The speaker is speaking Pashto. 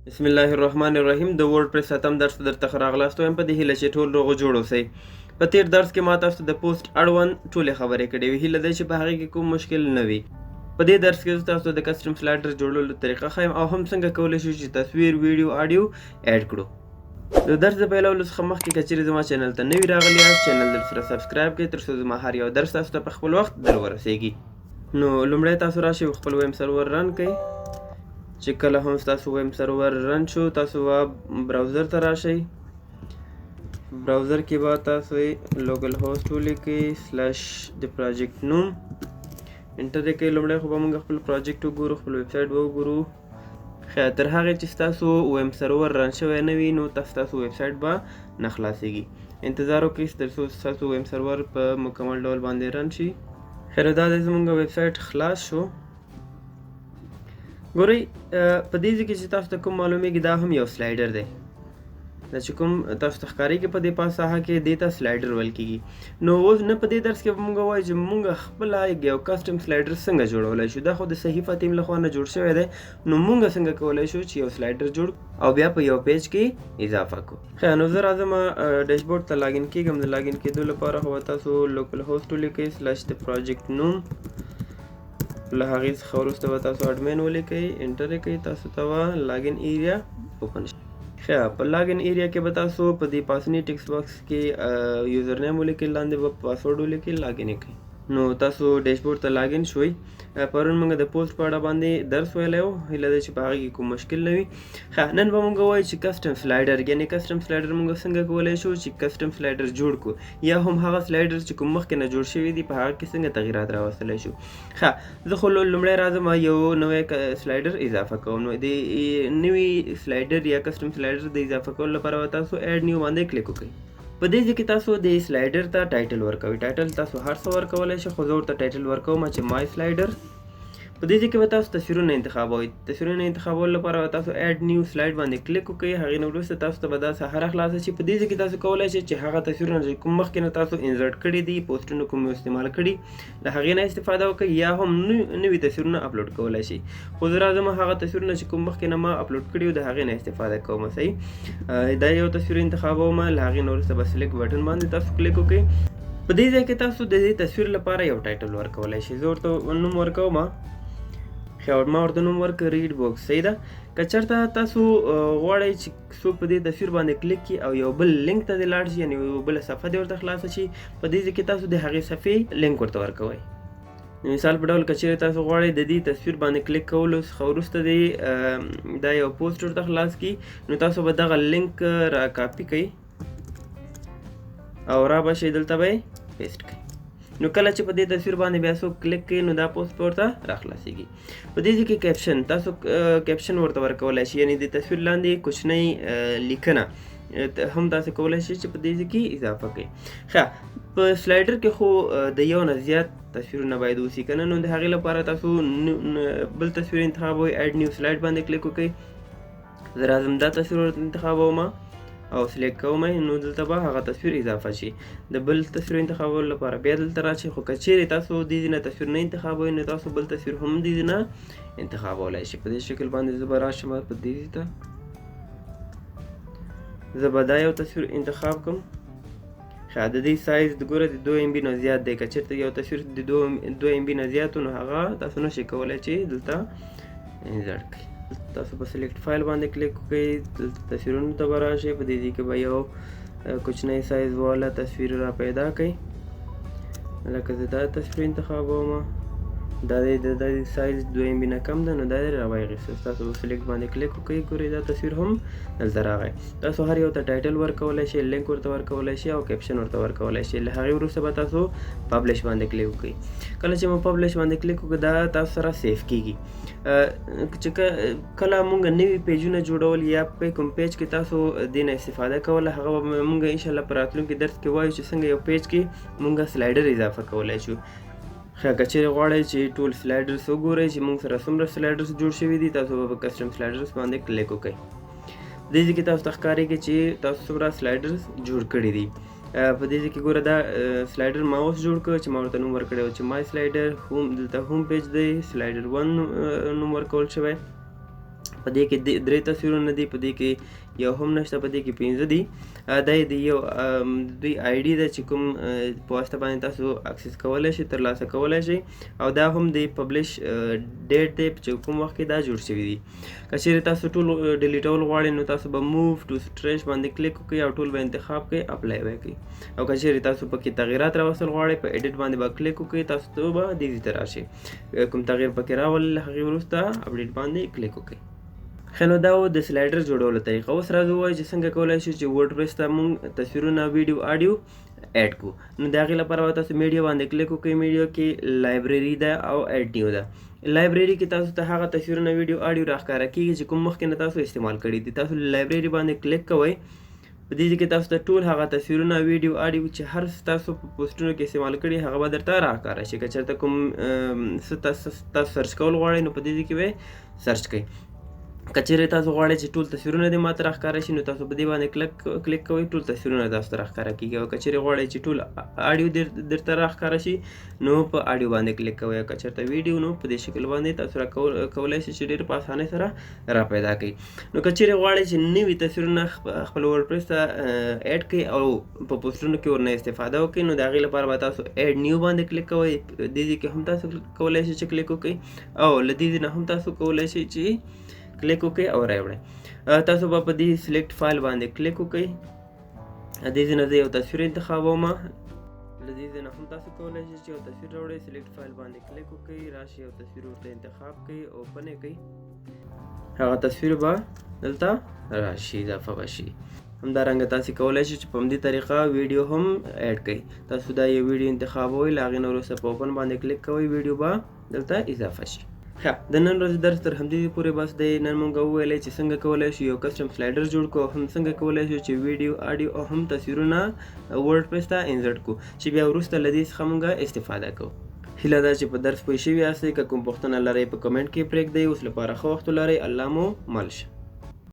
بسم الله الرحمن الرحیم. د وردپرس اتم درس ته درته ښه راغلاست وایم، په دې هیله چې ټول روغ جوړ اوسئ. په تیر درس کې ما تاسو ته د پوسټ اړوند ټولې خبرې کړې وې، هیله ده چې په هغې کې کوم مشکل نه وي. په دې درس کې زه تاسو ته د custom slider جوړولو طریقه ښیم او هم څنګه کولی شو چې تصویر، ویډیو، آډیو add کړو. د درس د پیلولو څخه مخکې که چیرې زما چینل ته نوي راغلي یاست، چینل در سره subscribe کړئ تر څو زما هر یو درس تاسو ته په خپل وخت در ورسیږي. نو لومړی تاسو راشئ خپل WAMP server run کړئ. چې کله هم ستاسو WAMP server run شو، تاسو به browser ته راشئ. browser کې به تاسو localhost ولیکئ slash د project نوم، enter یې کړئ. لومړی خو به موږ خپل project وګورو، خپل ویبسایټ به وګورو. ښه، تر هغې چې ستاسو WAMP server run شوی نه وي، نو ستاسو ویبسایټ به نه خلاصیږي. انتظار وکړئ تر څو ستاسو WAMP server په مکمل ډول باندې run شي. ښه، نو دا دی زموږ ویبسایټ خلاص شو. ګورئ، په دې ځای کې چې تاسو ته کوم معلومیږي، دا هم یو slider دی. دا چې کوم تاسو ته ښکارېږي په دې پاس ساحه کې، دې ته slider ویل کېږي. نو اوس نه په دې درس کې به موږ وایو چې موږ خپله یو custom slider څنګه جوړولی شو. دا خو د صحیفه تیم لخوا نه جوړ شوی دی، نو موږ څنګه کولی شو چې یو slider جوړ او بیا په یو page کې اضافه کړو. ښه، نو زه راځم dashboard ته login کېږم. د login کېدو لپاره خو به تاسو localhost ولیکئ slash د project نوم، له هغې څخه وروسته به تاسو ادمین ولیکئ، enter یې کړئ، تاسو ته به login area open شي. ښه، په login area کې به تاسو په دې پاسني text box کې username ولیکئ، لاندې به پاسورډ ولیکئ، login یې کړئ. نو تاسو dashboard ته login شوئ. پرون موږ د پوسټ په اړه باندې درس ویلی و، هیله ده چې په هغې کې کوم مشکل نه وي. ښه، نن به موږ وایو چې custom slider، یعنې custom slider موږ څنګه کولی شو چې custom slider جوړ کړو، یا هم هغه slider چې کوم مخکې نه جوړ شوي دي، په هغه کې څنګه تغیرات راوستلی شو. ښه، زه خو لومړی راځم یو نوی slider اضافه کوم. نو د نوي slider یا custom slider د اضافه کولو لپاره به تاسو add new باندې کلیک وکړئ. په دې ځای کې تاسو د slider ته title ورکوئ. title تاسو هر څه ورکولی شئ، خو زه ورته title ورکوم چې my slider. په دې ځای کې به تاسو تصویرونه انتخابوئ. تصویرونه انتخابولو لپاره به تاسو add new slide باندې کلیک وکړئ. هغې نه وروسته تاسو ته به دا ساحه راخلاصه شي. په دې ځای کې تاسو کولی شئ چې هغه تصویرونه چې کوم مخکې نه تاسو insert کړي دي، پوسټونو کوم استعمال کړي، له هغې نه استفاده وکړئ، یا هم نوي تصویرونه اپلوډ کولی شئ. خو زه راځم هغه تصویرونه چې کوم مخکې نه ما اپلوډ کړي وو، د هغې نه استفاده کوم. صحیح، دا یو تصویر انتخابوم. له هغې نه وروسته به select button باندې تاسو کلیک وکړئ. په دې ځای کې تاسو د دې تصویر لپاره یو title ورکولی شئ. زه ورته نوم ورکوم. ښه، ما ورته نوم ورکړ read book. صحیح ده. که چېرته تاسو غواړئ چې څوک په دې تصویر باندې کلیک کړي او یو بل لینک ته دې لاړ شي، یعنې یو بله صفحه دې ورته خلاصه شي، په دې ځای کې تاسو د هغې صفحې لینک ورته ورکوئ. د مثال په ډول که چېرې تاسو غواړئ د دې تصویر باندې کلیک کولو څخه وروسته دې دا یو پوسټ ورته خلاص کړي، نو تاسو به دغه لینک را کاپي کړئ او را به شئ دلته به یې paste کړئ. نو کله چې په دې تصویر باندې بیا څوک کلیک کوي، نو دا پوسټ به ورته راخلاصیږي. په دې ځای کې caption، تاسو caption ورته ورکولی شئ، یعنې د تصویر لاندې کوچنۍ لیکنه هم تاسو کولی شئ چې په دې ځای کې اضافه کړئ. ښه، په slider کې خو د یو نه زیات تصویرونه باید اوسي که نه، نو د هغې لپاره تاسو بل تصویر انتخابوئ، add new slide باندې کلیک وکړئ. زه راځم دا تصویر ورته انتخابوم او select کوم، نو دلته به هغه تصویر اضافه شي. د بل تصویر انتخابولو لپاره بیا دلته راشئ، خو که چیرې تاسو دې ځای نه تصویر نه انتخابوئ، نو تاسو بل تصویر هم دې ځای نه انتخابولی شئ. په دې شکل باندې زه به راشم په دې ځای ته، زه به دا یو تصویر انتخاب کړم. ښه، د دې سایز د ګوره د 2 MB نه زیات دی. که چېرته یو تصویر د 2 MB نه زیات و، نو هغه تاسو نشئ کولی چې دلته insert کړئ. تاسو په select file باندې کلیک وکړئ، دلته تصویرونو ته به راشئ. په دې ځای کې به یو کوچنی سایز والا تصویر را پیدا کړئ. لکه زه دا تصویر انتخابوم، دا دی د دې سایز 2 MB نه کم ده، نو دا دی راوایغېسته. تاسو په select باندې کلیک وکړئ، ګورئ دا تصویر هم دلته راغی. تاسو هر یو ته title ورکولی شئ، لینک ورته ورکولی شئ او caption ورته ورکولی شئ. له هغې وروسته به تاسو publish باندې کلیک وکړئ. کله چې مو publish باندې کلیک وکړو، دا تاسو سره save کیږي. چې کله مونږ نوي پیجونه جوړول یا په کوم page کې تاسو دې نه استفاده کوله، هغه به مونږ انشاءالله په راتلونکي درس کې وایو چې څنګه یو page کې مونږ slider اضافه کولی شو. ښه، که چیرې غواړئ چې ټول sliders وګورئ چې مونږ سره څومره sliders جوړ شوي دي، تاسو به په custom sliders باندې کلیک وکړئ. دې ځای کې تاسو ته ښکارېږي چې تاسو څومره sliders جوړ کړي دي. په دې ځای کې ګوره دا slider ما اوس جوړ کړ چې ما ورته نوم ورکړی و چې my slider home، دلته home page دی، slider 1 نوم ورکول شوی. په دې کې درې تصویرونه دي، په دې کې یو هم نشته، په دې کې 5 دي. دا د یو دوی ID ده چې کوم په واسطه باندې تاسو access کولی شئ، ترلاسه کولی شئ، او دا هم د publish date دی چې کوم وخت کې دا جوړ شوي دي. که چیرې تاسو ټول ډیلیټول غواړئ نو تاسو به move to trash باندې کلیک وکړئ او ټول به انتخاب کړئ، apply به کړئ. او که چیرې تاسو پکې تغیرات راوستل غواړئ په edit باندې به کلیک وکړئ، تاسو ته به دې ځای ته راشي، کوم تغییر پکې راولئ له هغې وروسته update باندې کلیک وکړئ. ښه، نو دا و د slider جوړولو طریقه. اوس راځو ووایو چې څنګه کولی شو چې WordPress ته موږ تصویرونه، ویډیو، آډیو add کړو. نو د هغې لپاره به تاسو میډیا باندې کلیک وکړئ، میډیا کې library ده او add new ده. library کې تاسو ته هغه تصویرونه، ویډیو، آډیو راښکاره کېږي چې کوم مخکې نه تاسو استعمال کړي دي. تاسو library باندې کلیک کوئ، په دې ځای کې تاسو ته ټول هغه تصویرونه، ویډیو، آډیو چې هر څه تاسو په پوسټونو کې استعمال کړي هغه به درته راښکاره شي. که چېرته کوم څه تاسو search کول غواړئ نو په دې ځای کې به یې search کړئ. که چېرې تاسو غواړئ چې ټول تصویرونه دې ماته راښکاره شي نو تاسو په دې باندې کلیک کوئ، ټول تصویرونه تاسو ته راښکاره کېږي. او که چېرې غواړئ چې ټول آډیو درته راښکاره شي نو په آډیو باندې کلیک کوئ. او که چېرته ویډیو نو په دې شکل باندې تاسو کولی شئ چې ډېر په اسانۍ سره را پیدا کړئ. نو که چېرې غواړئ چې نوي تصویرونه خپل WordPress ته add کړئ او په پوسټونو کې ورنه استفاده وکړئ نو د هغې لپاره به تاسو add new باندې کلیک کوئ. دې ځای کې هم تاسو کولی شئ چې کلیک وکړئ او له دې ځای نه هم تاسو کولی شئ چې کلیک وکړئ او راوړئ. تاسو به په دې select file باندې کلیک وکړئ. دې ځای نه زه یو تصویر انتخابوم، له دې ځای نه هم تاسو کولی شئ چې یو تصویر راوړئ. select file باندې کلیک وکړئ، راشئ یو تصویر ورته انتخاب کړئ، open یې کړئ، هغه تصویر به دلته راشي، اضافه به شي. همدارنګه تاسو کولی شئ چې په همدې طریقه ویډیو هم add کړئ. تاسو دا یو ویډیو انتخابوئ، له هغې نه وروسته په open باندې کلیک کوئ، ویډیو به دلته اضافه شي. ښه، د نن ورځې درس تر همدې پورې بس دی. نن موږ وویلې چې څنګه کولی شو یو custom slider جوړ کړو او هم څنګه کولی شو چې ویډیو، آډیو او هم تصویرونه WordPress ته insert کړو چې بیا وروسته له دې څخه موږ استفاده کوو. هیله ده چې په درس پوه شوي یاستئ. که کوم پوښتنه لرئ په کمنټ کې پرېږدئ. اوس لپاره ښه وخت ولرئ. الله مو مل شه.